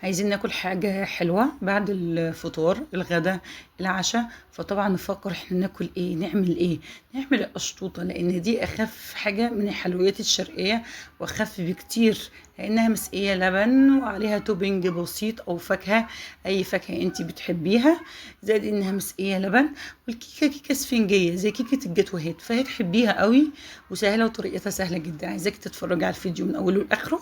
عايزين ناكل حاجة حلوة بعد الفطار، الغدا، العشاء. فطبعا نفكر احنا ناكل ايه، نعمل ايه؟ نعمل القشطوطة، لان دي اخف حاجة من الحلويات الشرقية واخف بكتير، لانها مسقية لبن وعليها topping بسيط او فاكهة، اي فاكهة انتي بتحبيها، زائد انها مسقية لبن. والكيكة كيكة اسفنجية زي كيكة الجاتوهات، فهتحبيها قوي وسهلة وطريقتها سهلة جدا. عايزاكي تتفرجي على الفيديو من اوله لاخره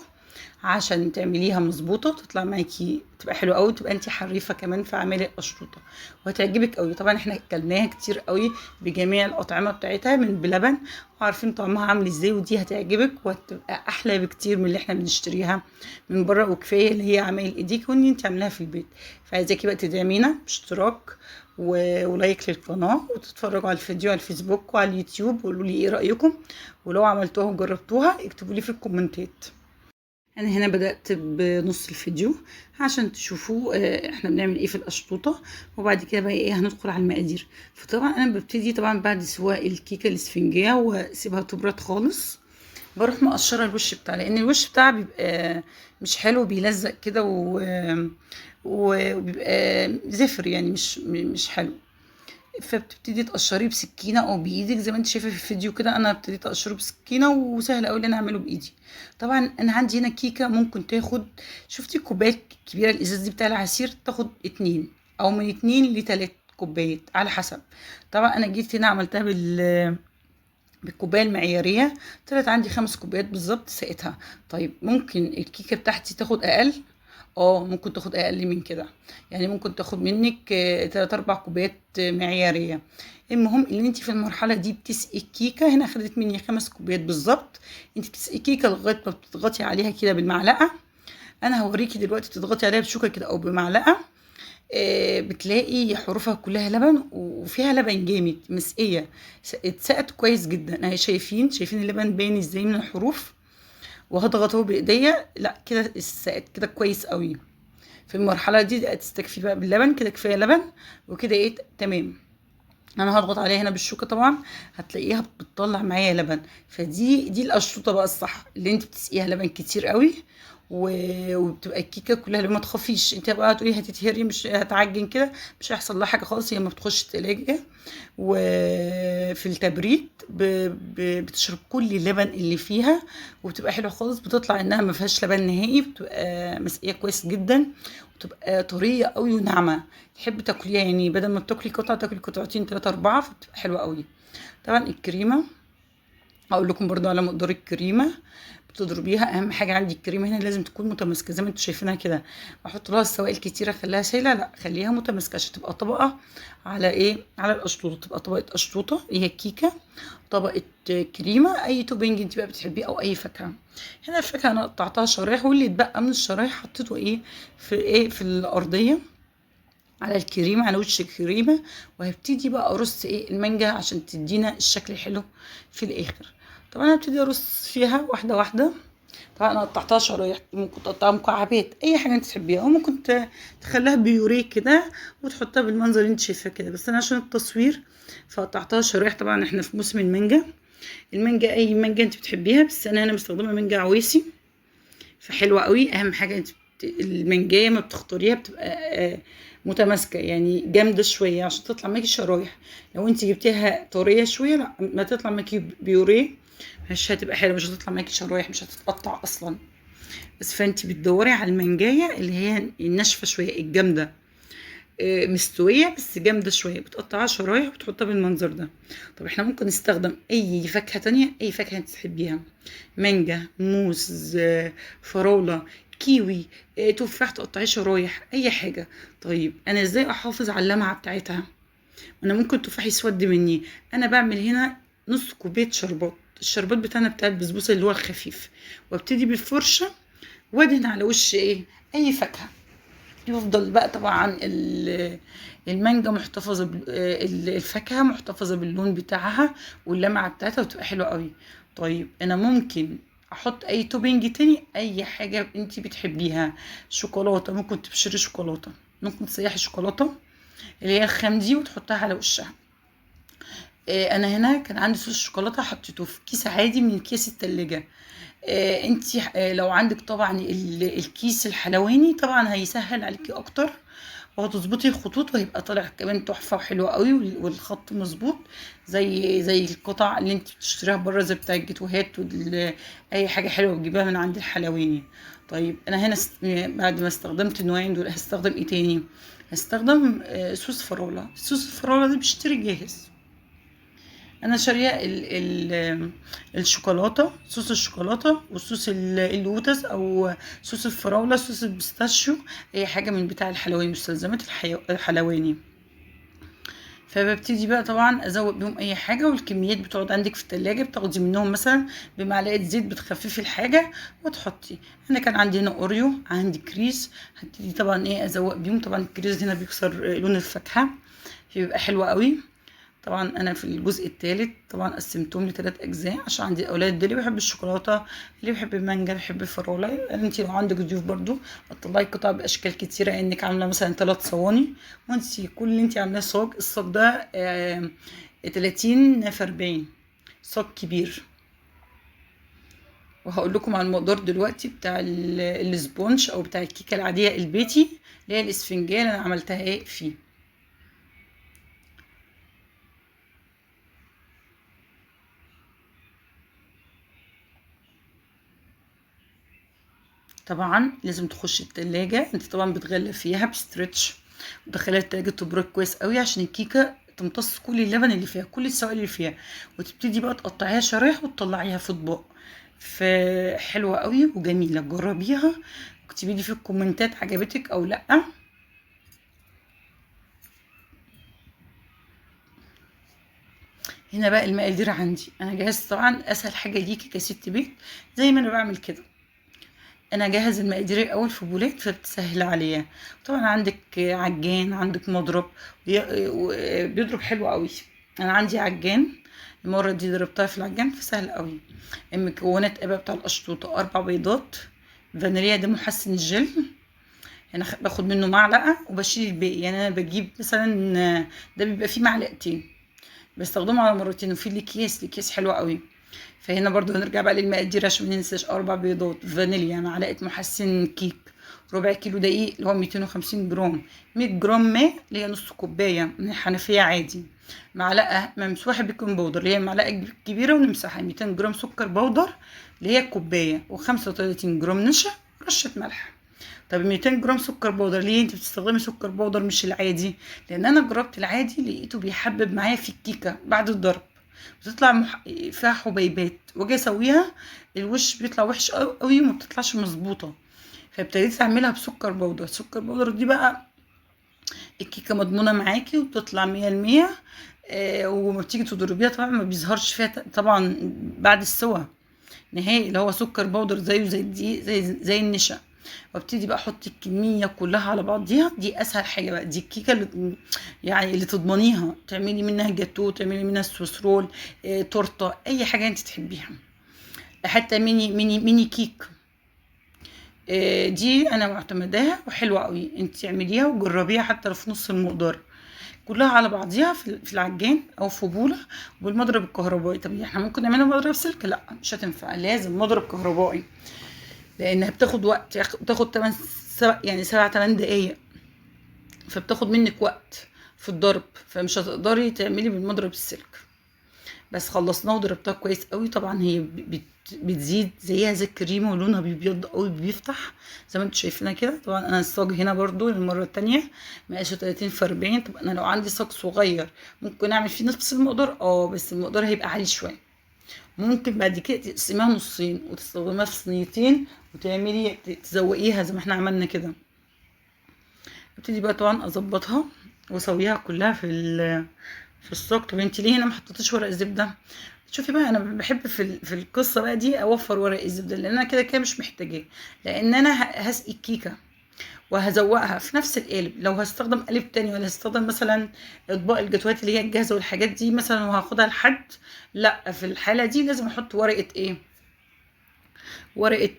عشان تعمليها مظبوطة وتطلع معاكي تبقى حلوة قوي، تبقى انتي حريفه كمان في اعمال القشطوطه وهتعجبك قوي. طبعا احنا اكلناها كتير قوي بجميع الاطعمة بتاعتها من بلبن، وعارفين طعمها عامل ازاي، ودي هتعجبك وهتبقى احلى بكتير من اللي احنا بنشتريها من بره، وكفاية اللي هي عمايل ايديك وان انتي عاملاها في البيت. فعايزاكي بقى تدعمينا باشتراك و like للقناة، وتتفرجوا على الفيديو على الفيسبوك وعلى اليوتيوب، وقولوا لي ايه رايكم، ولو عملتوها وجربتوها اكتبوا لي في الكومنتات. انا هنا بدأت بنص الفيديو عشان تشوفوا احنا بنعمل ايه في القشطوطة، وبعد كده بقى ايه هندخل على المقادير. فطبعا انا ببتدي طبعا بعد سواء الكيكة الاسفنجية واسيبها تبرد خالص، بروح مقشرة الوش بتاعها، لان الوش بتاعها بيبقى مش حلو، بيلزق كده وبيبقى زفر، يعني مش حلو. فبتبتدي تقشريه بسكينة او بايدك زي ما انت شايفه في الفيديو كده. انا ابتديت اقشره بسكينة وسهل قوي ان انا اعمله بايدي. طبعا انا عندي هنا كيكة ممكن تاخد، شفتي الكوبايات الكبيرة الازاز دي بتاع العصير، تاخد 2 او من 2 ل3 كوبايات على حسب. طبعا انا جيت هنا عملتها بالكوبايه المعياريه، طلعت عندي 5 كوبايات بالظبط سقيتها. طيب ممكن الكيكه بتاعتي تاخد اقل، ممكن تاخد اقل من كده، يعني ممكن تاخد منك 3-4 كوبايات معياريه. المهم ان انت في المرحلة دي بتسقي الكيكه، هنا خدت مني 5 كوبايات بالظبط. انت بتسقي الكيكه لغاية ما بتضغطي عليها كده بالمعلقه، انا هوريكي دلوقتي بتضغطي عليها بشوكة كده او بمعلقه، بتلاقي حروفها كلها لبن وفيها لبن جامد مسقيه، اتسقت كويس جدا. اهي شايفين اللبن باين ازاي من الحروف، وهضغطه بايديا، لا كده اتسقت كده كويس قوي. في المرحلة دي تستكفي بقى باللبن كده، كفاية لبن وكده ايه تمام. انا هضغط عليها هنا بالشوكة، طبعا هتلاقيها بتطلع معايا لبن. فدي القشطوطه بقى الصح، اللي انت بتسقيها لبن كتير قوي وبتبقى الكيكه كلها لبن. ما تخافيش انت بقى تقولي هتتهري مش هتعجن كده، مش هيحصل لها حاجة خالص. هي ما بتخش التلاجة وفي التبريد بتشرب كل اللبن اللي فيها وبتبقى حلوة خالص، بتطلع انها ما فيهاش لبن نهائي، بتبقى مسقيه كويس جدا وتبقى طرية قوي وناعمه، تحب تاكليها، يعني بدل ما بتاكلي قطعه تاكلي قطعتين 3 4، فبتبقى حلوة قوي. طبعا الكريمة هقول لكم برضو على مقدار الكريمة بتضربيها. اهم حاجة عندي الكريمة هنا لازم تكون متماسكة زي ما انتم شايفينها كده، احط لها السوائل كتيرة اخليها سايله، لا خليها متماسكة عشان تبقى طبقه على ايه، على القشطوطه، تبقى طبقه قشطوطه اللي هي الكيكه، طبقه كريمة، اي topping انت بقى بتحبيه او اي فاكهة. هنا الفاكهة انا قطعتها شرايح، واللي اتبقى من الشرايح حطيته ايه في ايه في الارضية على الكريمة، على وش الكريمة. وهبتدي بقى ارص ايه المانجا عشان تدينا الشكل الحلو في الاخر. طبعا هبتدي ارص فيها واحدة واحدة. طبعا انا قطعتها شرايح، ممكن تقطعها مكعبات، اي حاجة انت تحبيها، او ممكن تخليها بيوريه كده وتحطها بالمنظر اللي انت شايفاه كده، بس انا عشان التصوير فقطعتها شرايح. طبعا احنا في موسم المانجا، المانجا اي مانجا انت بتحبيها، بس انا هنا مستخدمة مانجا عويسي فحلوه قوي. اهم حاجة انت المانجايه ما بتختاريها بتبقى متماسكة، يعني جامدة شوية عشان تطلع معاكي شرايح. لو انت جبتيها طرية شوية لا ما تطلع معاكي بيوريه، مش هتبقى حلوة، مش هتطلع معاكي شرايح، مش هتتقطع اصلا. بس فانت بتدوري على المانجايه اللي هي الناشفه شوية الجامدة، مستوية بس جامدة شوية، بتقطعها شرايح وبتحطها بالمنظر ده. طب احنا ممكن نستخدم اي فاكهة تانية، اي فاكهة انت تحبيها، مانجا، موز، فراوله، كيوي، تفاح، تقطعيه شرايح، اي حاجة. طيب انا ازاي احافظ على اللمعة بتاعتها؟ انا ممكن تفاح يسود مني. انا بعمل هنا نص كوباية شربات، الشربات بتاعنا بتاع البسبوسه اللي هو الخفيف، وابتدي بالفرشه وادهن على وش ايه اي فاكهة. يفضل بقى طبعا المانجا محتفظة الفاكهة محتفظة باللون بتاعها واللمعه بتاعتها، وتبقى حلوة قوي. طيب انا ممكن احط اي topping تاني، اي حاجة انتي بتحبيها، شوكولاتة، ممكن تبشري شوكولاتة، ممكن تسيحي شوكولاتة اللي هي الخام دي وتحطها على وشها. انا هنا كان عندي صوص شوكولاتة حطيته في كيس عادي من كيس التلاجة، انت لو عندك طبعا الكيس الحلواني طبعا هيسهل عليكي اكتر، وهتظبطي الخطوط وهيبقى طالع كمان تحفة وحلو قوي، والخط مظبوط زي القطع اللي انت بتشتريها بره، زي بتاع الجاتوهات اي حاجة حلوة بتجيبها من عند الحلواني. طيب انا هنا بعد ما استخدمت النوعين دول هستخدم ايه تاني؟ هستخدم صوص فراوله. صوص الفراوله ده بشتري جاهز. انا شاريه الشوكولاتة، صوص الشوكولاتة وصوص اللوتس او صوص الفراوله، صوص ال pistachio، اي حاجة من بتاع الحلواني، مستلزمات الحلواني. فببتدي بقى طبعا ازوق بيهم اي حاجة، والكميات بتقعد عندك في التلاجة، بتاخدي منهم مثلا بمعلقه زيت بتخففي الحاجة وتحطي. انا كان عندي هنا اوريو، عندي كريز، هبتدي طبعا ازوق بيهم. طبعا الكريز هنا بيكسر لون الفاكهة فبيبقى حلو قوي. طبعا انا في الجزء الثالث طبعا قسمتهم لثلاث اجزاء عشان عندي اولاد اللي بيحب الشوكولاتة، اللي بيحب المانجا، اللي بيحب الفراوله. انت لو عندك ضيوف برضو هتطلعي قطع باشكال كتيرة، انك عامله مثلا 3 صواني، وانت كل اللي انت عاملاه صاج، الصاج ده 30 في 40، صاج كبير. وهقول لكم على المقدار دلوقتي بتاع السبونج او بتاع الكيكه العادية البيتي اللي هي الاسفنجيه اللي انا عملتها فيه. طبعا لازم تخش التلاجة، انت طبعا بتغلفيها بستريتش وتدخليها التلاجة تبرد كويس قوي عشان الكيكة تمتص كل اللبن اللي فيها، كل السوائل اللي فيها، وتبتدي بقى تقطعيها شرايح وتطلعيها في اطباق. فحلوة قوي وجميلة، جربيها واكتبي لي في الكومنتات عجبتك او لا. هنا بقى المقادير عندي انا جهزت. طبعا اسهل حاجة ليكي كست بيت زي ما انا بعمل كده، انا جهز المقادير الاول في بولات فبتسهل عليا. طبعا عندك عجان، عندك مضرب بيضرب حلو قوي. انا عندي عجان، المرة دي ضربتها في العجان فسهل قوي. المكونات ايه بقى بتاع القشطوطه؟ 4 بيضات، فانيليا ده محسن الجل، انا باخد منه معلقه وبشيل الباقي، يعني انا بجيب مثلا ده بيبقى فيه معلقتين بستخدمه على مرتين. وفي الاكياس حلوة قوي. فهنا برضو هنرجع بقى للمقادير عشان ما ننساش. 4 بيضات، فانيليا، معلقه محسن كيك، ربع كيلو دقيق اللي هو 250 جرام، 100 جرام ماء اللي هي نص كوباية من الحنفية عادي، معلقه ممسوحة baking powder اللي هي معلقه كبيرة ونمسحها، 200 جرام سكر powder اللي هي كوباية، و35 جرام نشا، رشه ملح. طب 200 جرام سكر powder ليه انت بتستخدمي سكر powder مش العادي؟ لان انا جربت العادي لقيته بيحبب معايا في الكيكه بعد الضرب، بتطلع فيها حبيبات، واجي اسويها الوش بيطلع وحش قوي وما بتطلعش مظبوطة. فابتديت اعملها بسكر powder. سكر powder دي بقى الكيكه مضمونه معاكي وبتطلع 100%، وما بتيجي تضربيها طبعا ما بيظهرش فيها طبعا بعد السوا نهائي، اللي هو سكر powder زيه زي الدقيق زي النشا. وابتدي بقى احط الكمية كلها على بعضيها. دي اسهل حاجة بقى، دي الكيكه اللي يعني اللي تضمنيها، تعملي منها جاتو، تعملي منها Swiss roll، تورته، اي حاجة انت تحبيها، حتى mini mini mini cake. دي انا معتمداها وحلوه قوي، انت اعمليها وجربيها حتى لو في نص المقدار، كلها على بعضيها في العجان او في بوله وبالمضرب الكهربائي. طب احنا ممكن نعملها بمضرب سلك؟ لا مش هتنفع، لازم مضرب كهربائي لانها بتاخد وقت، بتاخد 8 يعني 7 8 دقايق، فبتاخد منك وقت في الضرب، فمش هتقدري تعملي بالمضرب السلك. بس خلصناها وضربتها كويس قوي. طبعا هي بتزيد زيها زي الكريمة ولونها بيبيض قوي، بيفتح زي ما انتم شايفينها كده. طبعا انا الصاج هنا برضو للمرة الثانية مقاسه 30 في 40. طب انا لو عندي صاج صغير ممكن اعمل فيه نفس المقدار، بس المقدار هيبقى عالي شوية. ممكن بعد كده تقسميها نصين وتستخدميها في صينيتين وتعملي تزوقيها زي ما احنا عملنا كده. ابتدي بقى طبعا اظبطها واسويها كلها في الصاج. طب انت ليه هنا ما حطيتيش ورق الزبدة؟ شوفي بقى، انا بحب في القصة بقى دي اوفر ورق الزبدة لان انا كده كده مش محتاجاه، لان انا هسقي الكيكه وهزوقها في نفس القالب. لو هستخدم قالب تاني ولا هستخدم مثلا اطباق الجاتوهات اللي هي الجاهزة والحاجات دي مثلا وهاخدها لحد، لا في الحالة دي لازم احط ورقة ايه، ورقة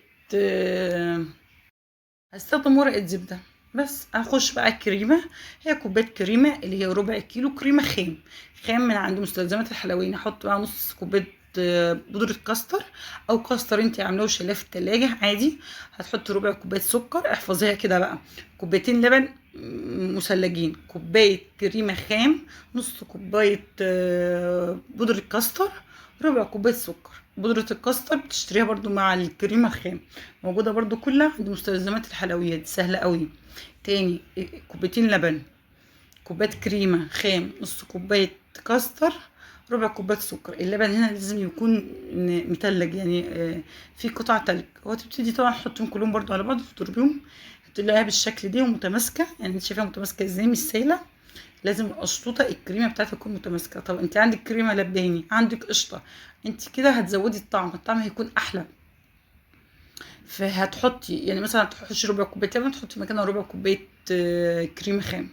هستخدم ورقة زبدة. بس هخش بقى الكريمة، هي كوباية كريمة اللي هي ربع كيلو كريمة خام، خام من عند مستلزمات الحلواني. احط بقى نص كوباية بودره كاستر او كاستر انت عاملاه وشايلاه في التلاجة عادي. هتحطي ربع كوباية سكر، احفظيها كده بقى، كوبايتين لبن مثلجين، كوباية كريمة خام، نص كوباية بودره كاستر، ربع كوباية سكر. بودره الكاستر بتشتريها برضو مع الكريمة الخام، موجودة برضو كلها عند مستلزمات الحلويات، سهلة قوي. تاني، كوبايتين لبن، كوباية كريمة خام، نص كوباية كاستر، ربع كوباية سكر. اللبن هنا لازم يكون متلج، يعني في قطع تلج. وهتبتدي طبعا تحطهم كلهم برضو على بعض وتضربيهم، هتلاقيها بالشكل ده ومتماسكه، يعني انت شايفاها متماسكة ازاي، مش سايله. لازم القشطوطه الكريمة بتاعتها تكون متماسكة. طب انت عندك كريمة لباني، عندك قشطه، انت كده هتزودي الطعم، الطعم هيكون احلى. فهتحطي يعني مثلا هتحطي ربع كوباية لبن، تحطي مكانها ربع كوباية كريمة خام.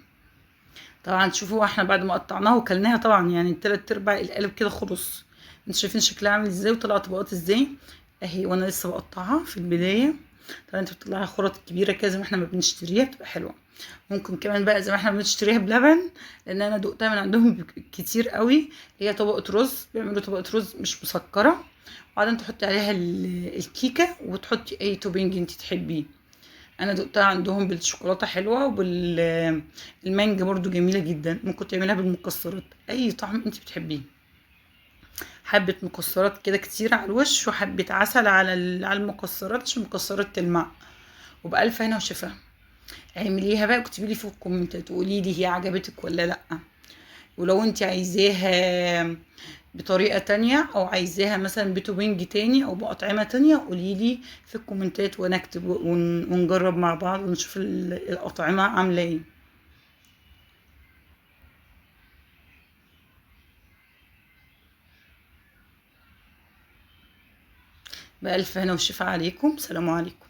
طبعا شوفوا احنا بعد ما قطعناها وكلناها طبعا، يعني 3/4 القالب كده خلص. انتوا شايفين شكلها عامل ازاي وطلع طبقات ازاي اهي، وانا لسه بقطعها في البداية. طبعا انت بتطلعها خرط كبيرة كده زي ما احنا ما بنشتريها، بتبقى حلوة. ممكن كمان بقى زي ما احنا بنشتريها بلبن، لان انا دقتها من عندهم كتير قوي. هي طبقه رز، بيعملوا طبقه رز مش مسكره، وبعدين تحطي عليها الكيكه وتحطي اي topping انت تحبيه. انا دقتها عندهم بالشوكولاته حلوة، وبالمانجا برضو جميلة جدا. ممكن تعملها بالمكسرات، اي طعم انت بتحبيه. حبه مكسرات كده كتير على الوش، وحبه عسل على المكسرات عشان المكسرات تلمع. وبألف هنا وشفا. اعمليها بقى واكتبي لي في الكومنتات وقولي لي هي عجبتك ولا لا، ولو انت عايزاها بطريقة تانية او عايزاها مثلا ب topping تاني او باطعمه تانية قولي لي في الكومنتات، وانا اكتب ونجرب مع بعض ونشوف الاطعمة عامله ايه. بألف هنا وشفا عليكم. سلام عليكم.